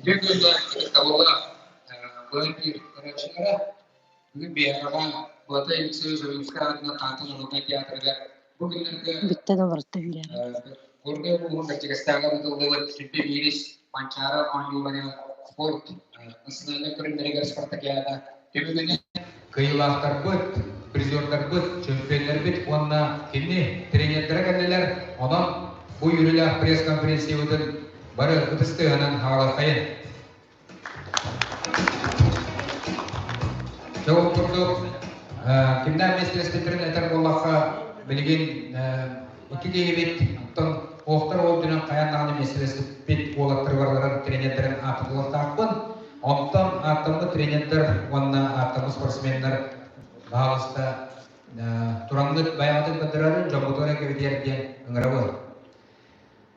Үтүө күннээх ытыктабыллаах Владимир көрөөччүлэрэ, бүгүн биһиэхэ Платон Алексеевич Ойуунскай аатынан Таатта народнай театрыгар бу күннэргэ Бүттэ да олорто үүрээбит. Горнай улууһун Бэрдьигэстээҕэр ыытыллыбыт 21 Манчаары оонньуулара спорт национальнай көрүҥнэригэр спартакиада түмүгүнэн кыайыылаахтарбыт, призердарбыт, чөмпүйүөннэрбит уонна кини тренердэрэ кэллилэр. Онон бу үөрүүлээх пресс-конференциябытын бары ытыс тыаһынан хаалаххайын. Дьэ ол курдук кимнээх миэстэлэспиттэрин этэр буоллахха, билигин икки киһибит, оттон охтор ол түнэн хайаан даҕаны миэстэлэспит уолаттары барыларын тренердэрин ааттатылыахтаахпын. Онтон ааттаммыт тренердэр уонна ааттаммыт спортсменнар баһаалыста тураҥҥыт байаҕытын көрдөрөрүн дьоммутугар кэбитиэр диэн ыҥырабын.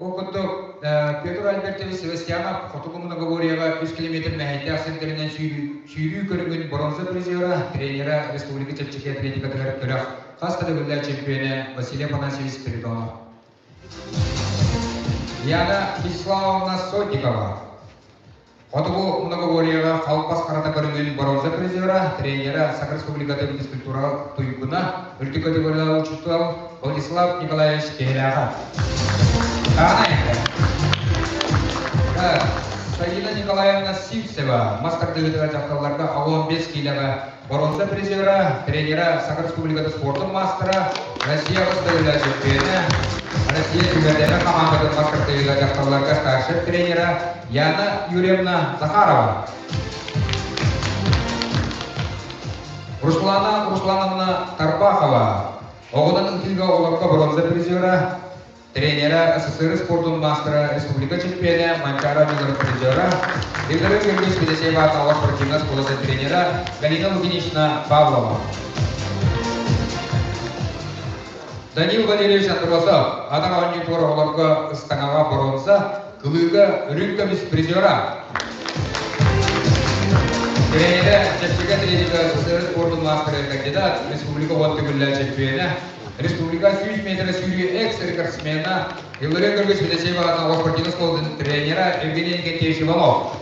Ол курдук, Петр Альбертович Севастьянов Хотугу многоборьеҕа 3 километр мэһэйдээх сирдэринэн сүүрүү көрүҥүн боруонса призера, тренера республика чэпчэки атлетикатыгар күрэх хас да төгүллээх чемпиона Василий Афанасьевич Спиридонов. Яна Вячеславовна Сотникова Хотугу многоборьеҕа халбас харата көрүҥүн боруонса призера, тренера Саха Республикатын физкультура туйгуна, үрдүк категориялаах учуутал Владислав Николаевич Киһилээхэ. Саина Николаевна Сивцева мас тардыһыытыгар дьахталларга 65 киилэҕэ боруонса призера, тренера Саха Республикатын спордун маастара, Россия бастыгыла чемпиона, Россия түмэрдэрэ хамаандатын мас тардыһыыга дьахталларга старшай тренера Яна Юрьевна Захарова. Руслана Руслановна Тарбахова, оҕонон ытыыга оҕолорго бронза призера, тренера СССР спордун маастара, республика чемпиона, Манчаары оонньууларын призера, Ильдары Георгиевич Федосеева аатынан спортивнай оскуолатын тренера Галина Лукинична Павлова. Данил Валерьевич Андросов, атах оонньуутугар оҕолорго ыстаҥаҕа боруонса, кылыыга үрүҥ көмүс призера. Тренерэ чэпчэки атлетика СССР спордун маастара кандидат, республика уон төгүллээх чемпиона, республика 100 метр сүүрүү экс-рекордсмена, Илларион Георгиевич Федосеев аатынан спортивнай оскуолатын тренера Евгений Никитич Иванов.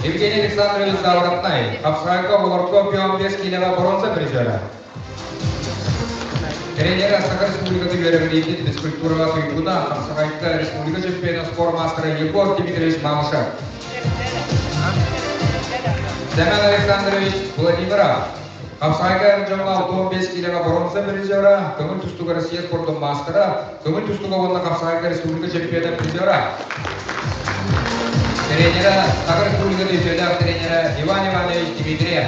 Евгений Александрович Заворотнай, хапсаҕайга оҕолорго пион 5 киилэҕэ боруонса призера. Тренера Саха Республикатын үөрэҕириитин физкультураҕа туйгуна, хапсаҕайга республика чемпиона спорт маастара Егор Дмитриевич Мамышев. Семен Александрович Владимиров, хапсаҕайга эр дьоҥҥо 65 киилэҕэ боруонса призера, көҥүл тустууга Россия спордун маастара, көҥүл тустууга уонна хапсаҕайга республика чемпиона призера. Тренера Саха Республикатын үтүөлээх тренера Иван Иванович Дмитриев.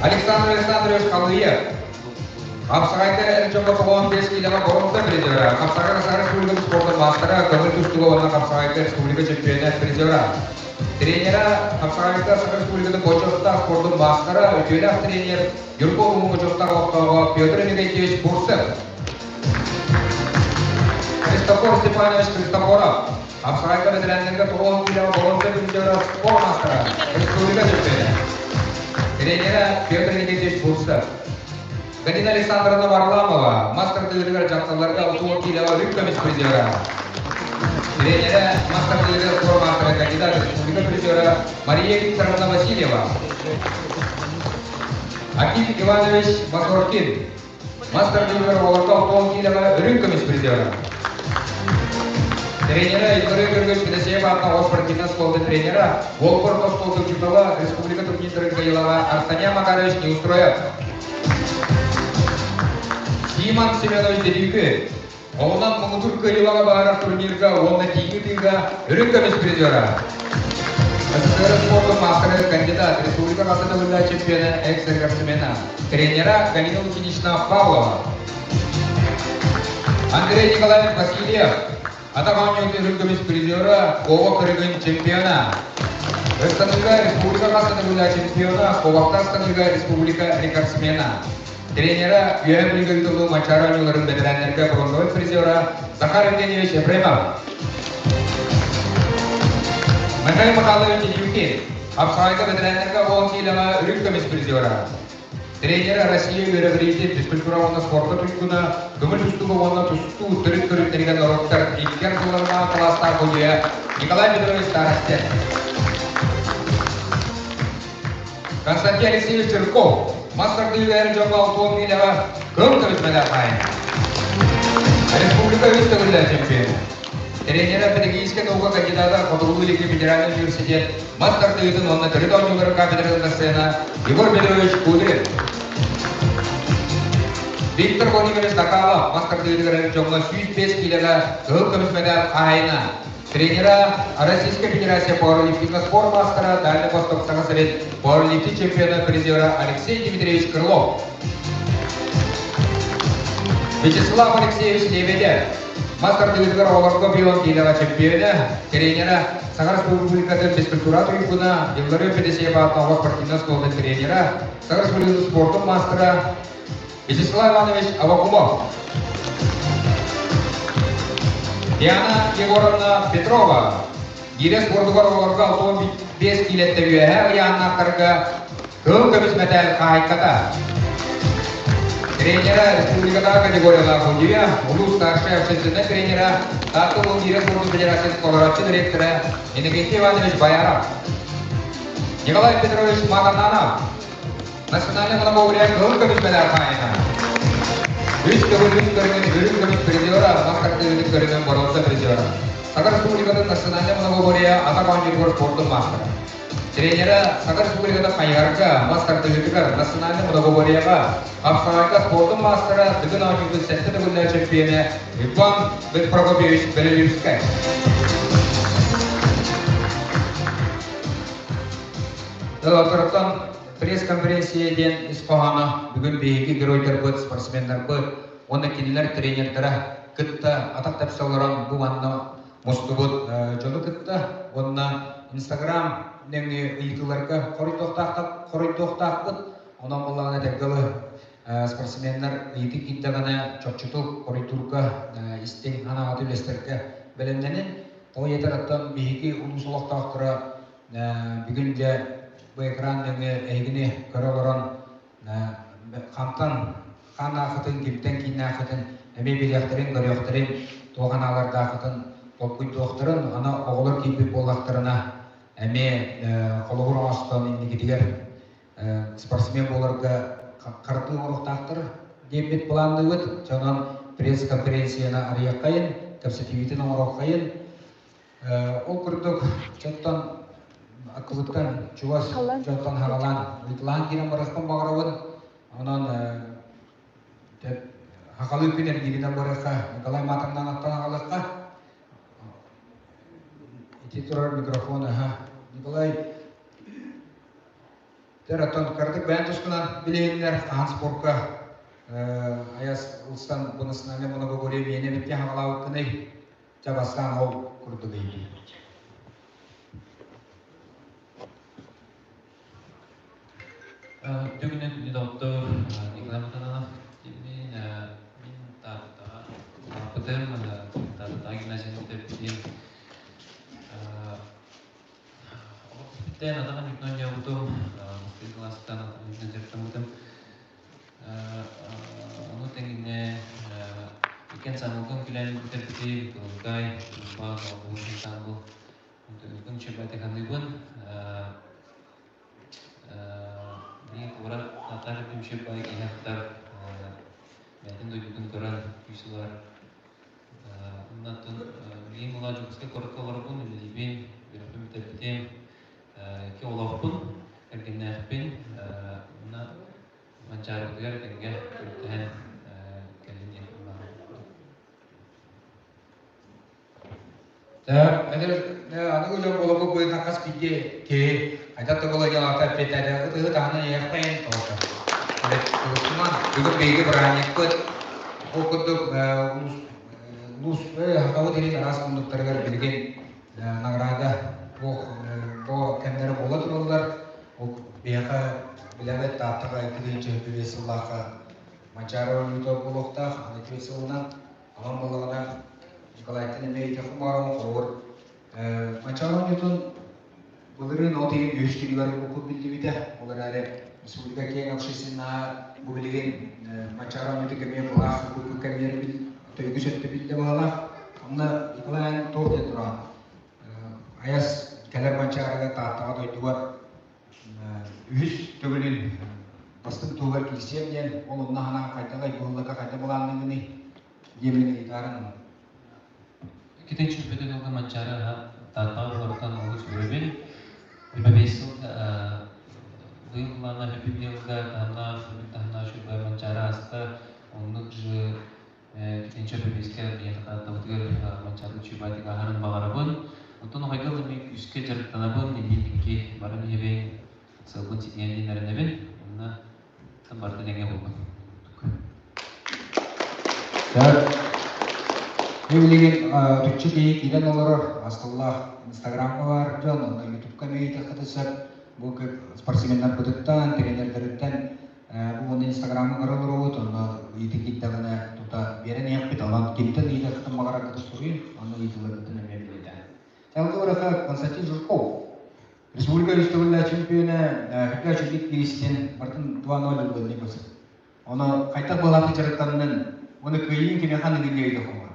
Александр Александрович Халыев, Хапсаҕайга эр дьоҥҥо 95 киилэҕэ боруонса призера, Хапсаҕай Саха Республикатын спордун маастара, көҥүл тустууга уонна хапсаҕайга республика чемпиона призера. Тренера Хапсаҕайга Саха Республикатын бочуоттаах спордун маастара, үтүөлээх тренер Юрко Улуу бочуоттаах олохтооҕо Петр Николаевич Бурцев. Христофор Степанович Христофоров, Хапсаҕайга бэтэрээннэргэ 90 киилэҕэ боруонса призера, спорт маастара, республика чемпиона. Тренера Петр Никитич Бурцев. Галина Александровна Варламова, мастер тыырыгар дьахталларга 30 киилэҕэ үрүҥ көмүс призера. Тренера, мастер тыырыгар спорт маастара кандидат республика призера Мария Викторовна Васильева. Аким Иванович Мазоркин, Мастер тыырыгар оҕолорго 60 киилэҕэ үрүҥ көмүс призера. Тренера Егор Георгиевич Федосеев аатынан оҕо спортивнай оскуолатын тренера, Волгоград оскуолатын учуутала, республика турнирдарын кыайыылааҕа Арсений Макарович Неустроев. Симон Семенович Дедюкин, оҕунан муҥутуур кыайыылааҕа баҕарар турнирга уонна тииҥи тыыга үрүҥ көмүс призера. СССР спордун маастарыгар кандидат, республика хас да чемпиона, экс-рекордсмена, тренера Галина Лукинична Павлова. Андрей Николаевич Васильев, атах оонньуутун үрүҥ көмүс призера, Куоба көрүҥүн чемпиона. Ыстаныыга республика хас да чемпиона, Куобахтар ыстаныыга республика рекордсмена. Тренера Үөһээ Бүлүүгэ ыытыллыы Манчаары оонньууларын бэтэрээннэргэ бронзовай призера Захар Евгеньевич Ефремов. Михаил Михайлович Илюхин, Хапсаҕайга бэтэрээннэргэ 10 киилэҕэ үрүҥ көмүс призера. Тренера Россия үөрэҕириитин физкультура уонна спорка туйгуна, көҥүл тустууга уонна тустуу төрүт көрүҥнэригэр норуоттар икки ардыларынааҕы кылаастаах судьуйа Николай Петрович Старостин. Константин Алексеевич Чирков, мас тардыыга дьоҥҥо 60 миилэҕэ кыл көмүс медаль хаһаайына. Республика үс төгүллээх чемпиона. Тренера педагогическай наука кандидата Хотугулуу-Илиҥҥи федеральнай университет мас тардыытын уонна төрүт оонньууларын кафедратын доцена Егор Петрович Кудрин. Виктор Владимирович Дакалов мас тардыытыгар дьоҥҥо 105 киилэҕэ кыһыл көмүс медаль хаһаайына. Тренера Российская Федерация пауэрлифтинга спорт мастера Дальний Восток Саха сирин пауэрлифтинг чемпиона призера Алексей Дмитриевич Крылов. Вячеслав Алексеевич Лебедев, мас тардыытыгар оҕолорго бион киилэҕэ чемпиона, тренера, Саха Республикатын физкультура туйгуна, Еллары Федосеева ааттаах спортивнай оскуолатын тренера, Саха Республикатын спортун мастера Вячеслав Иванович Авакумов. Диана Егоровна Петрова. Гире спордугар оҕолорго 65 киилэттэ үөһэ ыйааннаахтарга кыһыл көмүс мэтээл хаһаайката. Тренера республикатааҕы категориялаах судьуйа, улуус старшай общественнай тренера, Таатта улуус гире спордун федерациятын толорооччу директора Иннокентий Иванович Бояров. Николай Петрович Матананов. Национальный монополия кыһыл көмүс медаль хаһаайына. Үс төгүл үс көрүҥүн үрүҥ көмүс призера, мас тардыытын көрүҥүн боруонса призера. Саха Республикатын национальнай монополия атах оонньуутугар спордун маастара. Тренера Саха Республикатын хайыһарга, мас тардыһыытыгар национальнай монополияҕа, хапсаҕайга спордун маастара, Дыгын оонньуутун сэттэ төгүллээх чемпионэ Иван Прокопьевич Белолюбскай. Дылатыртан Пресс-конференция диэн ис хоһооно бүгүн биһиги геройдарбыт, спортсменнарбыт уонна кинилэр тренердара кытта атах тэпсэ олорон бу манна мустубут дьону кытта уонна Инстаграм нөҥүө ыйытыыларга хоруйдуохтаахпыт. Онон буоллаҕына этэргэ дылы спортсменнар ыйытыы киирдэҕинэ чопчутук хоруйдуурга истиҥ санааҕыт үллэстэргэ бэлэмнэнин. Тоҕо диэтэр оттон биһиги улуус олохтоохторо Бүгүн дьэ бу экран нөҥүө эһигини көрө олорон хантан хаан аахытын, кимтэн кииннээххитин эмиэ билиэхтэрин, көрүөхтэрин, туох анаалардааххытын толкуйдуохтарын, аны оҕолор киирбит буоллахтарына эмиэ холобур оҥостон инникитигэр спортсмен буоларга хардыы оҥоруохтаахтар диэбит планныыбыт. Дьонон пресс-конференцияны арыйыаххайын, кэпсэтиибитин оҥоруоххайын. Ол курдук, дьонтон аккыбыттан чугас дьонтон хаҕалаан ыытылаан киирэн барыахпын баҕарабын. Онон хахалыы күн эргииринэн барыахха, Николай Матовнан аттан аҕалыахха. Ити турар микрофон, аха. Николай, тэр оттон кыратык бэйэн тускунан билиһиннэр, хаһан спорка аяс ылсан бу национальный многоборье миэнэ битти хаҕалаабыккыный? Чэ, бастаан ол курдук ыйытыы. Бүгүнэн доҕоттор Николай Матананов мин мин Тааттаҕа улааппытым, Тааттаҕа гимназияны бүтэрбитим. Олохпуттан атаҕын үтүн оонньообутум, бастакы кылаастан атаҕын үтүн дьарыктаммытым. Ону тэҥинэ иккиэн саҥалгын күлэн бүтэрбитим, Кылынкай, Уйбаан, Оҕобун Сантаанбыл Ытын чөбөтеханыыбын. Мин куорат татар түмшөбай киһахтар бэйэтин дойдутун көрөн күүс ылар. Оннаттан мин була Дьокуускай куоракка олоробун, үлэлиибин, үөрэхпин бүтэрбитим. Икки оҕолоохпун, кэргэннээхпин. Онно Манчаарыбытыгар тэҥҥэ күрэхтэһэн кэлин диэн Аныгы дьон буоларбыт быһыытынан хас биирдии киһи хайдах да буола дьалата эппиэттээтэ ытыһы таһынан иһиэхтэйин тоҕото. Бүгүн биһиги бырааһынньыкпыт ол курдук улуус Сахабыт сирин араас муннуктарыгар билигин награда бу кэмнэрэ буола тураллар. Ол биһиэхэ билэбит Тааттаҕа 2005 сыллаахха Манчаары оонньуута буолуохтаах, аны 4 сылынан. Онон буоллаҕына Николайтан эмиэ ыйытыахпын баҕарабын, холобур, Манчаары оонньуутун былырыын от ыйын үһүс күнүгэр ылбыппыт биллибитэ. Ол эрээри республика киэҥ общественноһа бу билигин Манчаары оонньуутун кэмигэр былаах бу кэмигэр үгүс өттө биллэ баҕалаах. Онно Николай туох диэн тураҕын? Айас кэлэр Манчаарыга Тааттаҕа дойдугар үһүс төгүлүн бастыҥ туһугар киирсиэм диэн, ол онно санаан хайдах айбыһылларга хайдах былаанныгыный диэмин ыйытаарыҥ. Китин чүппүтүн ылга Манчаары Тааттаҕа олортон олус үөрэбин. Үбэбиэс сыл быйыл былаана бүпүн ыалга таһымнаах үрдүк таһымнаах үчүгэй Манчаары ааста. Оннук же китинчэ үбэбиэскэ биһиэхэ Тааттабытыгар Манчаары чуйбаатык ааһарын баҕарабын. Онтон оҕойго ылымыы күүскэ дьарыктанабын, иннин баран иһэбин, сылбын ситиһэн диэн эрэнэбин. Онно барыта тэҥэ буолбут. Билигин түччү киһи киирэн олорор, астыллаах Инстаграмҥа баар дьон, онно Ютубка эмиэ сөп. Бу спортсменнарбытыттан, тренердэриттэн бу уонна Инстаграмҥа көрө олоробут, онно ыйытыы киирдэҕинэ тута биэрэн иһэхпит, онон кимтэн ыйытыаххытын баҕараргытын суруйун, онно ыйытыыларгытын эмиэ билиэтэ. Салгыы барыха Константин Жирков. Республика үстөгүллэ чемпиона Хүллэ Чүлгит киристин бартын 2-0 ыллын көсө. Оны хайдах буолааты дьарыктаннын, оны кыайыын кимиэхэ аныгын өйдө хоҥор.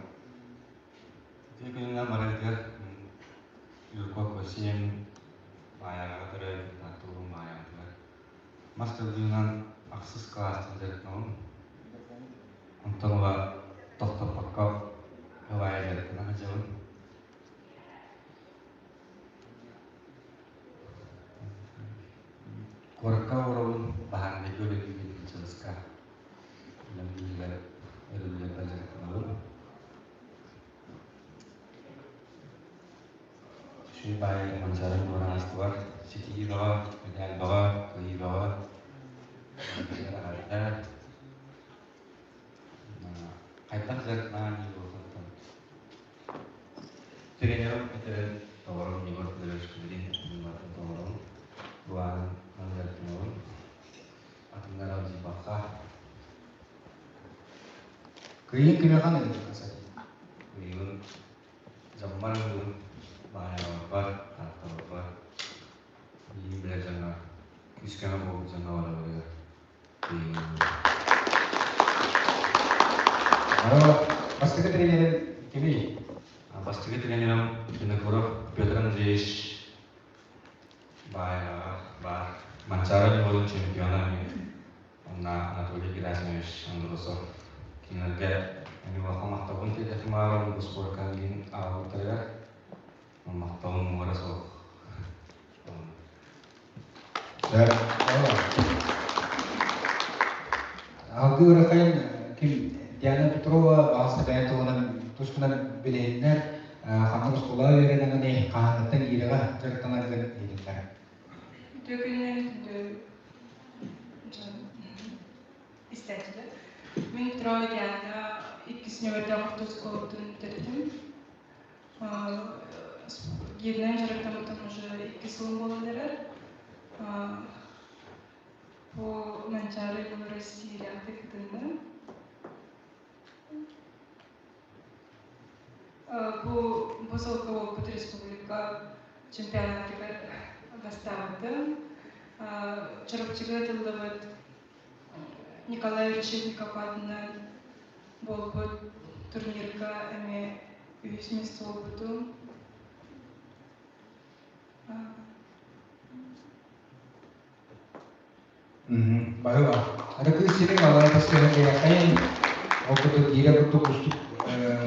Ити күнүнэн барытыгар Юрков Василий Маайаҕа төрөөбүт Таатталуун Маайаҕатыгар мас тардыынан ахсыс кылаастан дьарыктанабын. Онтон ыла тохтоппокко ылаайа дьарыктана сылдьабын. Куоракка олоробун, баһаарынайга үлэлиибин МЧС-ка. Үлэм быыһыгар өрөбүллэрбэр дьарыктанабын. Үчүгэй баайы Манчаары буолан аастыбар. Ситиһии бөҕө, мэтээл бөҕө, кыайыы бөҕө. Эҕэрдэ. Хайдах дьарыктанаан дии буолтан Тренерым этэрин толорон Егор Федорович Кудрин барытын толорон былаанын дьарыктанабын. Атыннар алдьыйбакка. Кыайыын кимиэхэ аныгын Кыайыыбын дьоммор аныыбын, Маайаларбар, Таатталарбар, миигин билэр дьоҥҥо, күүс-көмө буолбут дьоҥҥо барыларыгар кыайыыбын аныыбын. Бастакы тренерин кимий? Бастакы тренерим Винокуров Петр Андреевич Баайаҕа баар Манчаары ньуолун чемпиона уонна Анатолий Герасимович Андросов кинилэргэ эмиэ улахан махталбын тиэрдэтим баҕарабын бу спорка миигин аҕалбыттарыгар махталым муора суох. Алгыы ырахайын ким Диана Петрова баҕас бэйэ туһунан тускунан билиһиннэр ханнык оскуола үөрэнэҕиний хаһааҥҥыттан иирэҕэ дьарыктанаргын иһитиннэр. Үтүө күнүнэн күндү дьон истээччилэр. Мин Петрова Диана иккис нүөмэрдээх орто оскуолабытын бүтэрдим. Гииринэн дьарыктаммытым уже икки сылым буолан эрэр. Бу Манчаары Юл России кытынным. Бу бу сылга буолбут республика чемпионатыгар бастаабытым. Чурапчыга ытыллыбыт Николай Решетников аатынан буолбут турнирга эмиэ үһүс миэстэ буолбутум. Баһыыба. Аны кыыс сирин аллара тастыһан диэххэйин, ол курдук киирэ курдук устук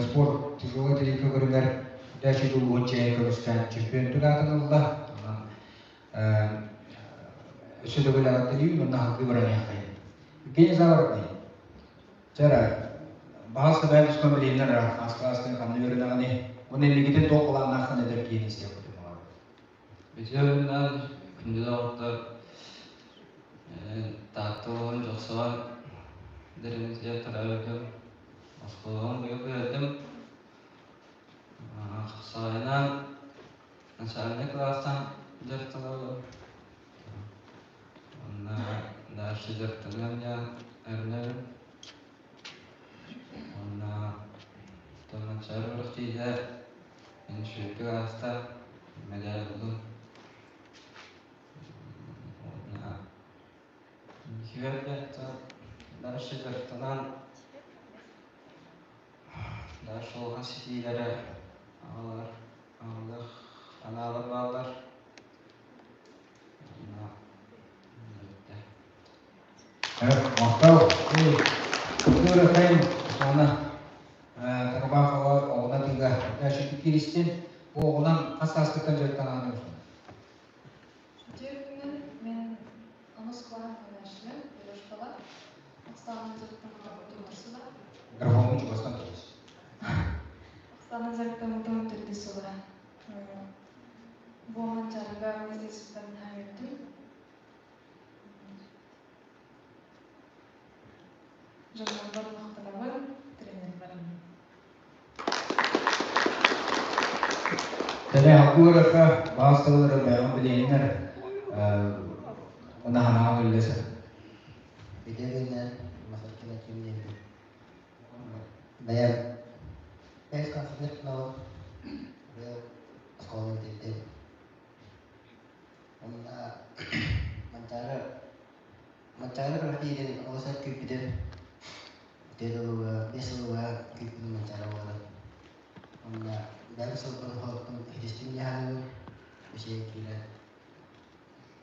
спорт тяжелой атлетика көрүҥэр дальше улууһун чэйин көмүскээн чемпион аатын ылла. Онон өссө төгүл эҕэрдэлиибин уонна аһылгыы баран иһэххэйин. Евгений Заворотный. Чара, баҕас да бэйэм тускан билиһиннэр хас кылаастан ханна үөрэнэҕиний? Уонна инникитин туох былааннааххын эдэр киһини истиэхпитин баҕарабын. Үтүө күндү доҕоттор, Таатта улууһун Дьохсоҕон дэриэбинэтигэр төрөөбүтүм, оскуолабын быйыл бүтэрдим. Хапсаҕайынан начальнай кылаастан дьарыктанабын. Уонна дальше дьарыктаныам диэн эрэнэбин. Уонна Манчаары күрэхтэһиитэ мин үчүгэйдик ааста, мэдээллим. Уонна Үтүөрдэ дальше дьарыктанан дальше улахан ситиилэрэ аҕалар аҕалыах анаалар бааллар. Махтал. Культура Сана Тарбахова оҕуна тыга дальше киристин. Бу оҕунан хас сааскыттан дьарыктанаҕын? Үтүө күнүнэн мен онус кылааһын үөрэнээччилэр Лешкала Оксана дьарыктаммытым сыла. Микрофону чугастан тутус. Оксана дьарыктаммытым төрдүс сыла. Бу Манчаарыга месяцтан үөттүм. Дьоннорбор махтанабын, тренербарым. Тэлэ хакураха баасталары бэйэҕин билиэннэр унаһанаҕа үллэсэ. Битэ Масаркина ким диэн бэйэм бэйэс концерт быйыл оскуоланы бүтэрдим. Онно Манчаары Манчаары квартирын олус өр күүппүтүм. Үтүө дылыга, биэс сылга күүппүтүм Манчаары буолан. Онно бэйэм сылбын хоһуппун иһитистим дии саныыбын. Үчүгэй киирэн.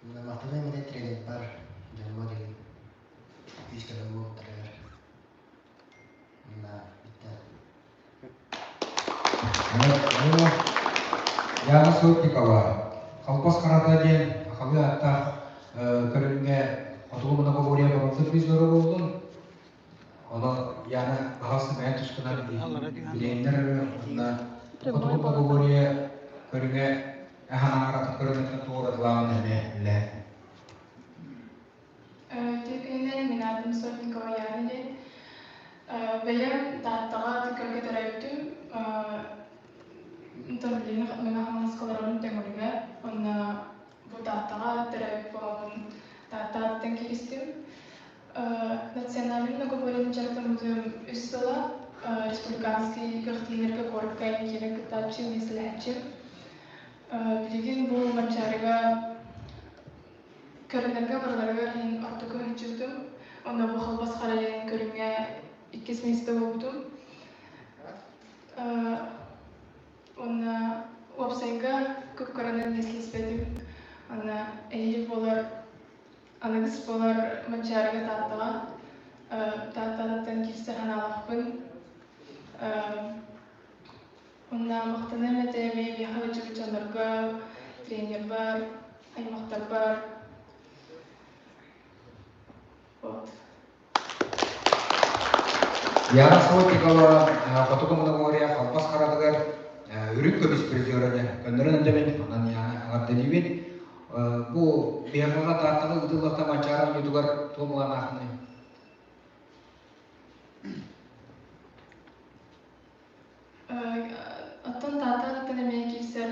Онно махтаныам этэ тренербар, дьоммор игин күүскэ буолуохтарыгар. Онно бүттэ. Яна Сотникова Халбас Харата диэн сахалыы ааттаах көрүҥҥэ Хотугу многоборье боруонса призера буоллун. Онон Яна аһас бэйэн тускунан билиэннэр уонна Хотугу многоборье көрүҥэ аһанаҥаратын көрүҥүттэн туоратылаан эмиэ үлэ. Үтүө мин аатым Сотникова Яна диэн. Бэйэм Тааттаҕа Түккэргэ төрөөбүтүм. Онтон билигин Мэҥэ Хаҥаласка олоробун Төҥүлүгэ. Онно бу Тааттаҕа төрөөбүт буоламмын Тааттааттан кииристим. Национальнай многоборьенан дьарыктаммытым үс сыла. Республиканский күрэхтэһиилэргэ куоракка киирэн кыттааччы, миэстэлэһээччи. Билигин бу Манчаарыга Көрүҥнэргэ барыларыгар иһин ортоку сылдьыбытым. Онно бу халбас харайан көрүҥҥэ иккис миэстэ буолбутум. Уонна уопсайга кып-кыранан миэстэлэспэтим. Аны эһиил буолар, аныгыс буолар Манчаарыга Тааттаҕа. Тааттаттан киирсэр санаалаахпын. Онно махтаныам этэ эмиэ миэхэ ыалдьыбыт дьоннорго, тренербар, аймахтарбар. Вот. Яна Сотникова Хотугу многоборье Халбас харатыгар үрүҥ көмүс призера диэн көннөрөн этэбин, онон Яна эҕэрдэлиибин. Бу биһиэхэҕэ Тааттаҕа ыытыллыахта Манчаары оонньуутугар туомуланаахыный? Оттон Тааттаттан эмиэ киирсэр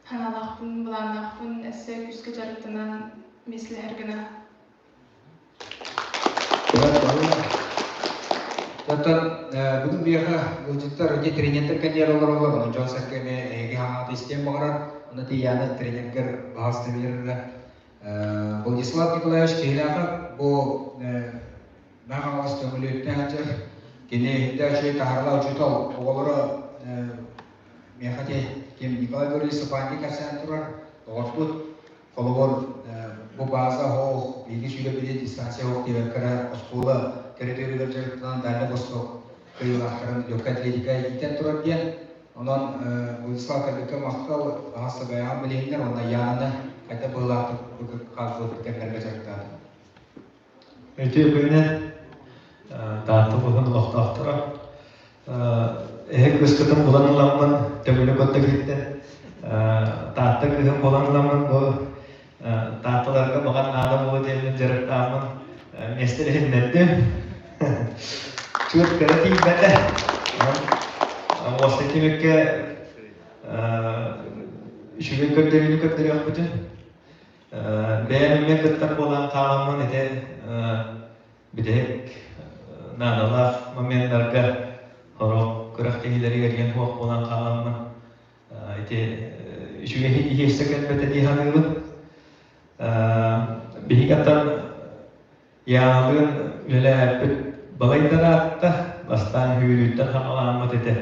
санаалаахпын, былааннаахпын өссө күүскэ дьарыктанан миэстэлэһэр гына. Оттон бүгүн биһиэхэ ыалдьыттар ити тренердэр кэнниэр олороллор, онон дьон-сэргэ эмиэ эһиги хаҥаата истиэн баҕарар. Онно тиийээнэ тренергэр баһаалыста биэрэрэ. Владислав Николаевич Киһилээхэ бу Мэҥэ Хаҥалас Төҥүлүөттэн сылдьар. Кини иһитэ үчүгэй таһаарыылаах учуутал. Оҕолоро миэхэ ити ким Николай Гаврильевич Сапанник кэпсээн турар. Доҕорбут холобур бу бааза оһох, биһиги сүүрэ билии дистанция оһох диэбэккэ оскуола территориятыгар дьарыктанан Дальний Восток кыайыылаахтарын легкая атлетика иитэн турар диэн. Онон Владислав Калбекка махтал, аһас бэйэҕин билиһиннэр уонна Янаны хайдах быһыылаахтык хаалбыт кэмнэргэ дьарыктаатым. Үтүө күнүнэн Таатта улууһун олохтоохторо эһэ кыыскытын булан ыламмын Төҥүлү Көттөкүттэн Таатта кыыһын булан ыламмын бу Таатталарга баҕар наада буолуо диэммин дьарыктааммын миэстэлэһиннэрдим. Чуут кыра тиийбэтэ. Уоста түмүккэ үчүгэй көрдөрүүнү көрдөрүөхпүтүн Бэйэм эмиэ кыттар буолан хааламмын ити бүтэһик наадалаах моменнарга сорох күрэхтэһиилэригэр диэн суох буолан хааламмын ити үчүгэй иһиэссэ кэлбэтэ дии саныыбын. Биһиги аттан Яналыын үлэлээппит балайдара аатта, бастаан сүүрүүттэн саҕаламмыт этэ.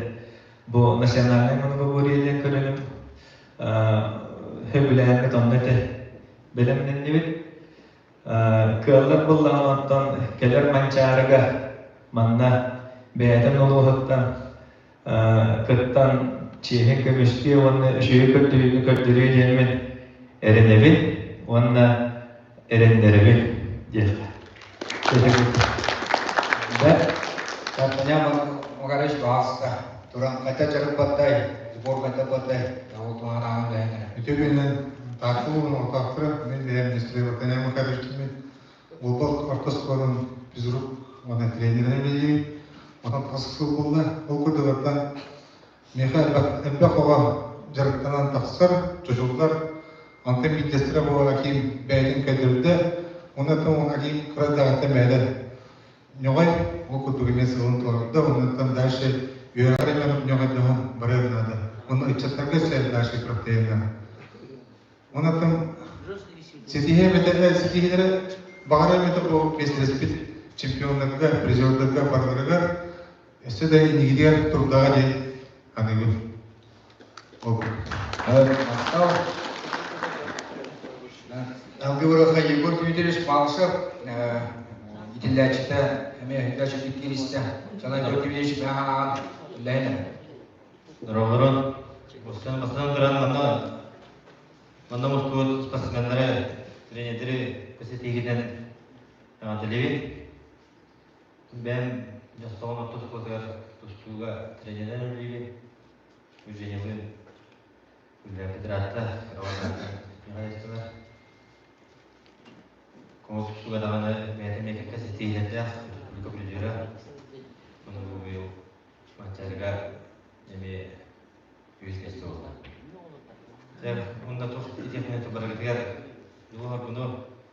Бу национальнай многоборье диэн көрүҥүм сөбүлээммит онно этэ бэлэмнэннибит. Кыаллар буоллаҕына оттон кэлэр Манчаарыга манна бэйэтин улууһуттан кыттан чиэһин көмүскүө уонна үчүгэй көрдөрүүнү көрдөрүө диэммин эрэнэбин уонна эрэннэрэбин диэххэ. Татьяна Макарович баҕаста туран хайта дьарык баттай, сбор хайта баттай, ол туһан ааҕан дэһэннэрэ. Үтүө күнүнэн Таатта улууһун олохтоохторо, мин бэйэм Нестеров Вартанян Макаровичтыын Уолба орто оскуолатын физрук уонна тренеринэн үлэлиибин. Онон хас сыл буолла. Ол курдугуттан миэхэ элбэх, элбэх оҕо дьарыктанан тахсар, чочуллар. Онтон биирдэстэрэ буолар Аким бэйэтин көрдөрдө. Онон Аким кыра эрдэҕиттэн бэйэтэ ньоҕой, ол курдук эмиэ сылын туорда. Оннуттан дальше үөрэҕэр эмиэ ньоҕойдоһон барыан наада. Онно ыччаттарга өссө дальше күрэхтэһиэн Онон ситиһиэ эбэтэр ситиһиилэрэ баҕарар эмэтэ бу миэстэлэспит чемпионнарга, призердарга барыларыгар өссө да иннигитигэр турдаҕа диэн аныыбын. Ол Махтал. Алгыбырыха Егор Дмитриевич Малышев итиллээччитэ эмиэ үһүгэр кииристэ. Чана Егор Дмитриевич бэҕэһээ үллэһин Дорооболорун. Бастаан бастаан туран манна манна мустубут спортсменнары, тренердэри посетиигинэн эҕэрдэлиибин. Бэйэм Дьохсоҕон орто оскуолатыгар тустууга тренеринэн үлэлиибин. Евгениялыын үлэлээбит ыраатта, кыраҕа Комус тустууга даҕаны бэйэтэ эмиэ кэккэ ситиһиилэрдээх республика призера. Ону бу быйыл Манчаарыга эмиэ үһүс миэстэ буолла. Уонна туох итиэхинэ барыгытыгар дьулуһаргыну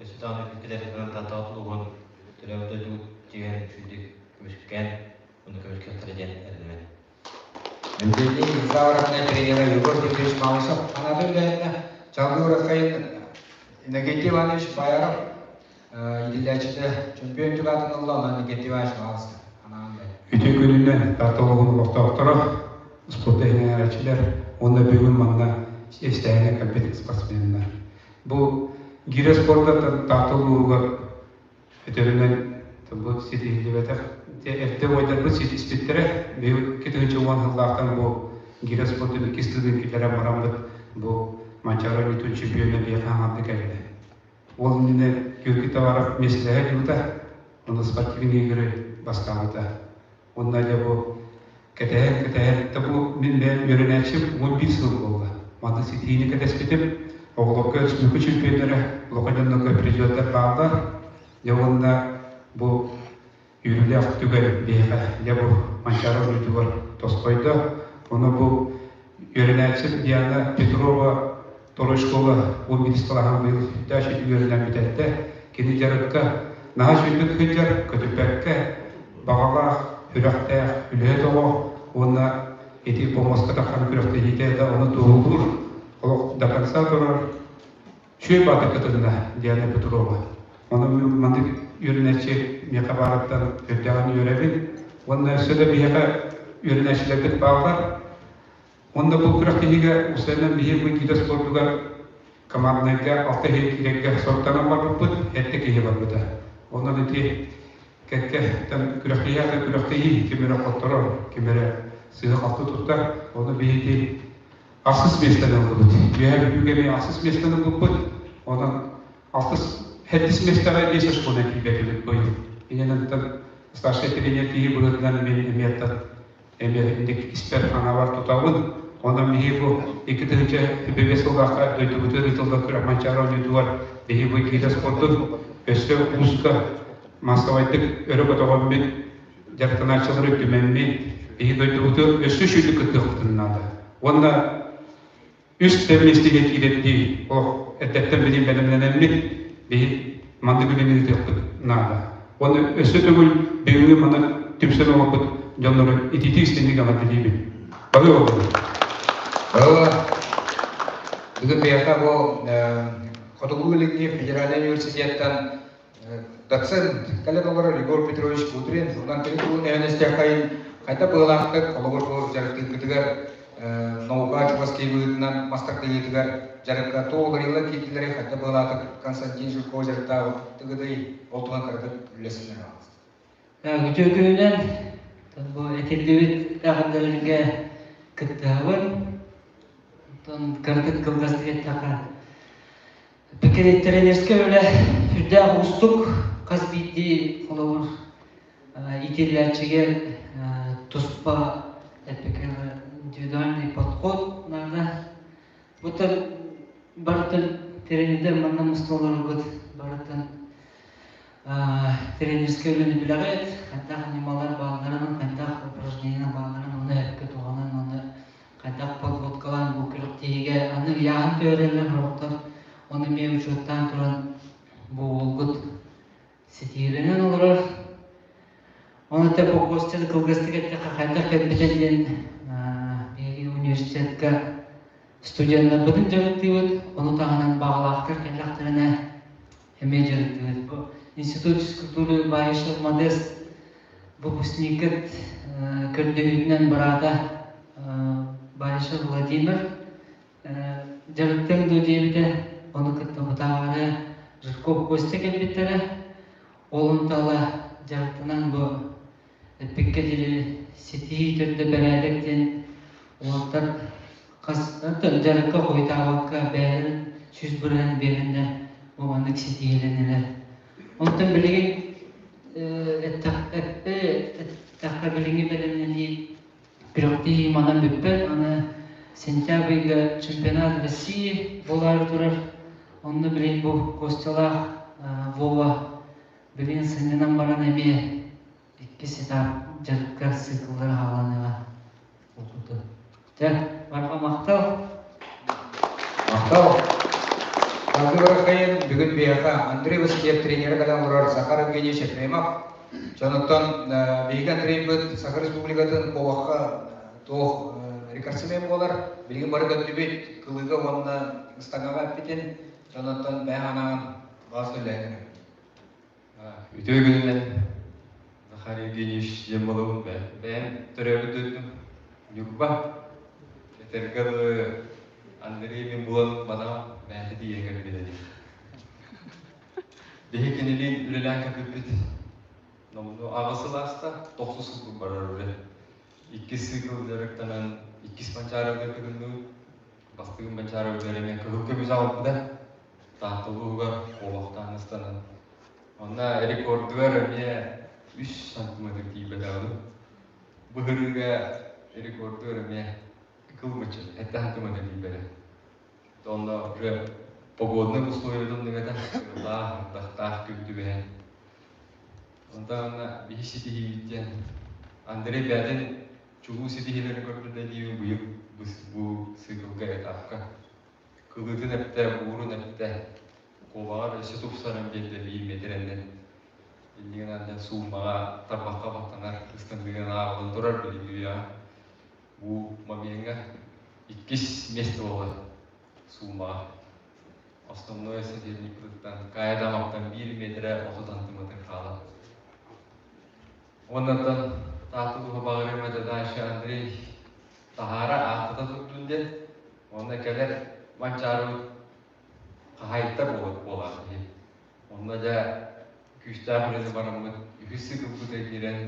өссө даҕаны күүскэ Тааттаҕа тулуһун төрөөбүт дойдубут дьиҥэр үчүгэйдик көмүскээн уонна көмүскүөхтэрэ диэн эрэнэбин. Евгений Исавровна тренера Егор Дмитриевич Малышев Анатолий Леонидовна Чалгы Рахаин Иннокентий Иванович Бояров иитиллээччитэ чемпион түгаатын ылла, онон Иннокентий Иванович Малышев анаан Үтүө күнүнэн Таатта улууһун олохтоохторо, спорт иһинээччилэр уонна бүгүн манна истээһиҥҥэ кэлбит спортсменнар. Бу гиирэ спорта Таатта улууһугар өтөрүнэн бу ситиһиллибэтэх эрдэ уойдарбыт ситиспиттэрэ. Быйыл 2010 сыллаахтан бу гиирэ спортун иккис тыынын киллэрэн бараммыт бу Манчаары оонньуутун чемпиона биһиэхэ хаҥарды кэллэ. Ол иннинэ Георгий Товаров миэстэлэһэ дьыбыта, онно спортивные игры бастаабыта. Уонна дьэ бу кэтэһэн кэтэһэн да бу мин бэйэм үөрэнээччим 11 сыл буолла. Маннык ситиини кэтэспитим. Оҕолорго республика чемпионнара, улахан дьоннорго призердар бааллар. Дьэ уонна бу үөрүүлээх түгэн биһиэхэ дьэ бу Манчаары оонньуутугар тосхойдо. Ону бу үөрэнээччим Диана Петрова второй школа 11 кылааһын быйыл сүрдээх үөрэнэн бүтэрдэ. Кини дьарыкка наһаа үчүгэйдик сылдьар, көтүппэккэ, баҕалаах, сүрэхтээх, үлэһит оҕо уонна ити помоска тахсан күрэхтэһиитэ да ону туоһулуур, олох до конца турар үчүгэй баатыр кытынна Диана Петрова. Ону маннык үөрэнээччи миэхэ баарыттан үрдээҕин үөрэбин. Уонна өссө да биһиэхэ үөрэнээччилэрбит бааллар. Уонна бу күрэхтэһиигэ уопсайынан биһиги бу гида спордугар команднайга алта киһи киирэргэ соруктанан барбыппыт, эрдэ киһи барбыта. Онон ити кэккэ күрэхтэһии аата күрэхтэһии, ким эрэ хотторор, ким эрэ сыыһа-халты туттар. Ону биһиги ахсыс миэстэни ыллыбыт. Үөһээ Бүлүүгэ эмиэ ахсыс миэстэни ылбыппыт. Онон алтыс, сэттис миэстэҕэ биэс очконан киирбэтибит быйыл. Иннинэн старшай тренер киһи быһыытынан мин эмиэ эмиэ инник испэр хаҥабар тутабын. Онон биһиги бу 2005 сыллаахха дойдубутугар ыытыллар күрэх Манчаары оонньуутугар биһиги бу гиирэ спордун өссө улууска маассабайдык өрө көтөҕөммүт, дьарыктанааччылары түмэммит, биһиги дойдубутугар өссө үчүгэйдик кыттыахпытын наада. Уонна үс да миэстэгэ киирэрдии олох эрдэттэн билин бэлэмнэнэммит биһи маннык үлэни ыытыахпыт наада. Уонна өссө төгүл бүгүҥҥү манна түмсэн олорбут дьоннору ититии истиҥник эҕэрдэлиибин. Бары олорун. Бүгүн биһиэхэ бу Хотугу Илиҥҥи федеральнай университеттан. Доцент кэлэн олорор Егор Петрович Кудрин онон кини тугун эһэн истиэххэйин хайда быалаахтык холобур буолар дьарыктыыргытыгар наука чугас киһи быһыытынан мастардыһыытыгар дьарыкка туох уларыйыылар киирдилэрий хайда быалаатык Константин Жирков дьарыктаабыттыгыдый ол туһунан кыратык үллэстинэр Үтүө күнүнэн бу этиллибит эҕэрдэлэргэ кыттыһабын. Онтон кыратык кылгастык эттэххэ, тренерскэй үлэ сүрдээх уустук. Хас биирдии холобур иитиллээччигэ туспа индивидуальный подход наада. Бутан барытын тренердэр манна мусталарбыт барытын тренерскэй үлэни билэҕит, хайдах ньымалар баалларын, хайдах упражнение баалларын, оны эпкэ туһанан, оны хайдах подводкалаан бу күрэхтэһиигэ аны ыйааһын түһэрэллэр сорохтор, ону эмиэ учуоттаан туран бу уолгут ситиһиилэнэн олорор. Оны те бу Костяны кылгастык эттэххэ хайдах кэлбитэ диэн биһиги университетка студеннарбытын дьарыктыыбыт, ону таһынан баҕалаахтар кэллэхтэринэ эмиэ дьарыктыыбыт. Бу Институт физкультуры Баишев Модест выпускникыт көрдөһүүтүнэн быраата Баишев Владимир дьарыктыаҥ дуо диэбитэ, ону кытта бутааҕары Жирков Костя кэлбиттэрэ. Ол онтала дьарыктанан бу эппиккэ диэри ситиһии төрдө бэрээдэк диэн уолаттар хас дьарыкка хойутаабакка бэйэлэрин 100% биэрэннэр бу маннык ситиһиилэннилэр. Онтон билигин эттэххэ билиҥҥи бэлэмнэнии күрэхтэһии манан бүппэт. Аны сентябрьга чемпионат России буолаары турар. Онно билигин бу Костялаах Вова билигин сынньанан баран эмиэ иккис этап дьарыкка цикллара хааланыаҕа. Ол курдук. Дьэ, барҕа махтал. Махтал. Салгыы барахайын бүгүн биһиэхэ Андрей Васильев тренерэ кэлэн олорор Захар Евгеньевич Ефремов. Дьонуттан биһиги Андрейбыт Саха Республикатын куобахха туох рекордсмен буолар. Билигин бары көрдүбүт кылыыга уонна ыстаҥаҕа эппитин. Дьонуттан бэйэҥ анаан баас үлэһин. Үтүө күнүнэн Захар Евгеньевич диэн буолабын бэйэм төрөөбүт дойдум Ньурба. Этэргэ дылы Андрей мин булан батаҕым бэйэтэ тиийэн кэлбитэ дии. Биһи кинилиин үлэлээн кэлбиппит номнуо аҕыс сыл ааста, тохсус сылбыт барар үлэ. Иккис цикл дьарыктанан иккис Манчаарыга кытынныбыт. Бастыгын Манчаарыга эмиэ кыһыл көмүс аҕалбыта. Таатта улууһугар куобахтаан ыстанан. Онно рекордугар эмиэ үс сантиметр тиийбэтэҕим. Быһырыыга рекордугар эмиэ кылмыччы сэттэ сантиметр тиийбэтэ. Онно уже погодных условиятын дэгэтэ тыаллаах, ардахтаах күн түбэһэн. Онтон биһи ситиһиибит диэн Андрей бэйэтин чулуу ситиһиилэрин көрдөрдө диибин быйыл бу циклга этапка кылыытын эптэ, буурун эптэ, куобаҕар өссө тупсаран биэрдэ биир миэтэрэннэн. Иннигин анньан сууммаҕа тарбахха баттанар ыстандыгын ааҕылан турар билиҥҥи үйэҕэ. Бу момеҥҥа иккис миэстэ буолла сууммаҕа. Основной соперникпытыттан Кая Дамактан биир миэтэрэ 30 сантиметр хаалан. Уоннаттан Таатта туһа баҕарыам этэ дальше Андрей таһаара ааттата турдун диэн уонна кэлэр Манчаарыбыт хаһаайыттар буолар киһи. Онно дьэ күүстээх үлэни бараммыт үһүс циклбыта киирэн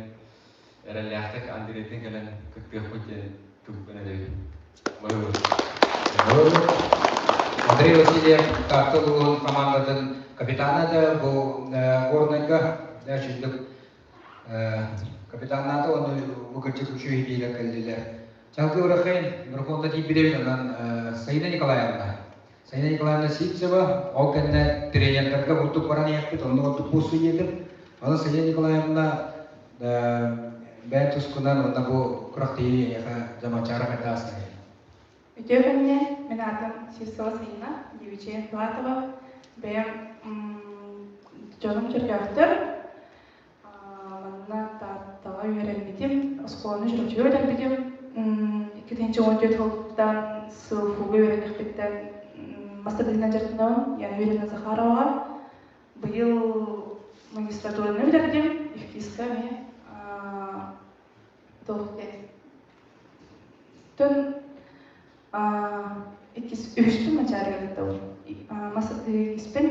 эрэллээхтик Андрейтын кэлэн кыттыахпыт диэн тылбын этэбин. Андрей Васильев Таатта улууһун командатын капитана да бу Горнайга да үчүгдүк капитаннаата уонна бу кырдьык үчүгэй биэрэн кэллилэр. Чалгы Урахин Мирхонда тиийбитэбин онон Саина Николаевна. Саина Николаевна Сивцева ол кэннэ тренердарга курдук баран иһэппит, онно курдук буолсу диэтим. Онон Саина Николаевна бэйэн тускунан уонна бу күрэхтэһии эйиэхэ Дьамачаара хайдах астыгый? Үтүө күннэ, мин аатым Сивцева Саина, Девичья Филатова. Бэйэм дьонум чөркөөхтөр, Манна Тааттаҕа үөрэммитим, оскуоланы Чурапчыга бүтэрбитим. 2014 сылтан СФУга үөрэниэхпиттэн мастардыһынан дьарыктанабын, Яна Юрьевна Захароваҕа. Быйыл Магистратураны бүтэрдим, ИФКИСка эмиэ туох диэн Төн иккис үһүспүн Манчаарыга кыттабын. Мас иккиспин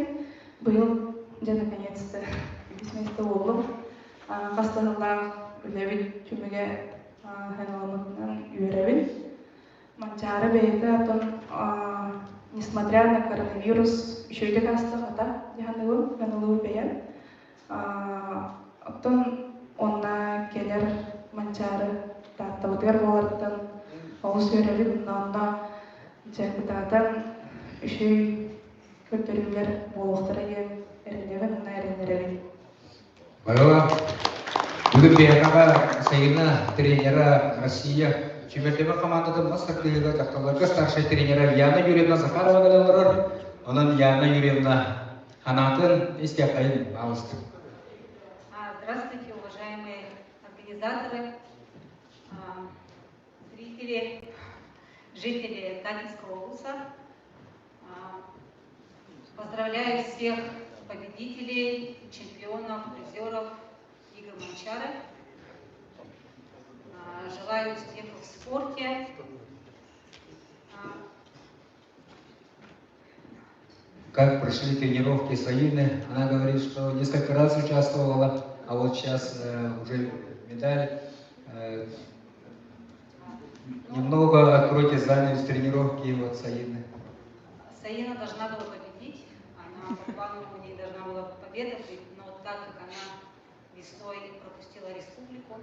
быйыл дьэ наконец-то иккис миэстэ буоллум. Хас да сыллаах үлэбит түмүгэ сыаналаммытынан үөрэбин. Манчаары бэйэтэ оттон несмотря на коронавирус үчүгэйдик ааста хата дьаһаныбын, ханалыы бэйэм. Оттон онно кэлэр Манчаары Тааттабытыгар буоларыттан олус үөрэбин. Онно дьэ кытаатан үчүгэй көрдөрүүлэр буолуохтара диэн эрэнэбин уонна эрэннэрэбин. Байыла, бүгүн биһиэхэ Сайына тренера Россия сүүмэрдэмэ командатын мас тардыһыыга дьахталларга старшай тренера Яна Юрьевна Захарова кэлэн олорор. Онон Яна Юрьевна Ханаатын истиэххэйин, пожалуйста. Здравствуйте, уважаемые организаторы, зрители, жители Тагинского вуза. Поздравляю всех победителей, чемпионов, призеров игр Манчары. Желаю успехов в спорте. Как прошли тренировки с Аиной? Она говорит, что несколько раз участвовала, а вот сейчас уже медаль. Немного откройте занавес тренировки вот с Аиной. Саина должна была победить, она по плану у нее должна была победа быть, но так как она весной пропустила республику,